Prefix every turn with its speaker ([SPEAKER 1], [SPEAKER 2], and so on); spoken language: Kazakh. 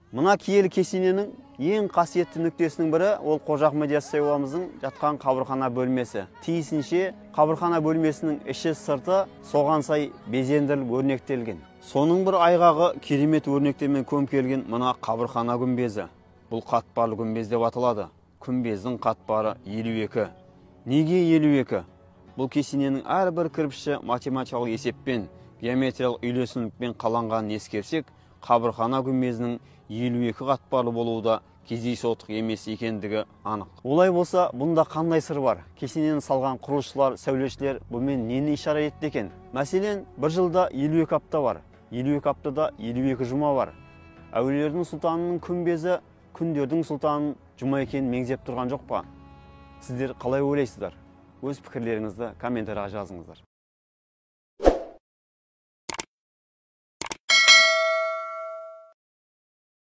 [SPEAKER 1] Мына киелі кесененің ең қасиетті нүктесінің бірі ол Қожа Ахмет Яссауи бабамыздың жатқан қабырхана бөлмесі. Тиісінше, қабырхана бөлмесінің іші сырты соған сай безендіріліп өрнектелген. Соның бір айғағы керемет өрнектермен көмкерілген мына қабырхана күмбезі. Бұл қатпарлы күмбез деп аталады. Күмбездің қатпары 52. Неге 52? Бұл кесененің әрбір кірпіші математикалық есеппен, геометриялық үйлесімдікпен қаланғанын ескерсек, қабырхана күмбезінің 52 қатпарлы болуы да кездейсоқтық емес екендігі анық. Олай болса, бұнда қандай сыр бар? Кесенені салған құрылысшылар, сәулетшілер бұнымен нені ишара етті екен? Мәселен, бір жылда 52 апта бар. 52 аптада 52 жұма бар. Әулиелердің сұлтанының күмбезі күндердің сұлтанын жұма екенін меңзеп тұрған жоқ па? Сіздер қалай ойлайсыздар? Өз пікірлеріңізді комментарияға жазыңыздар.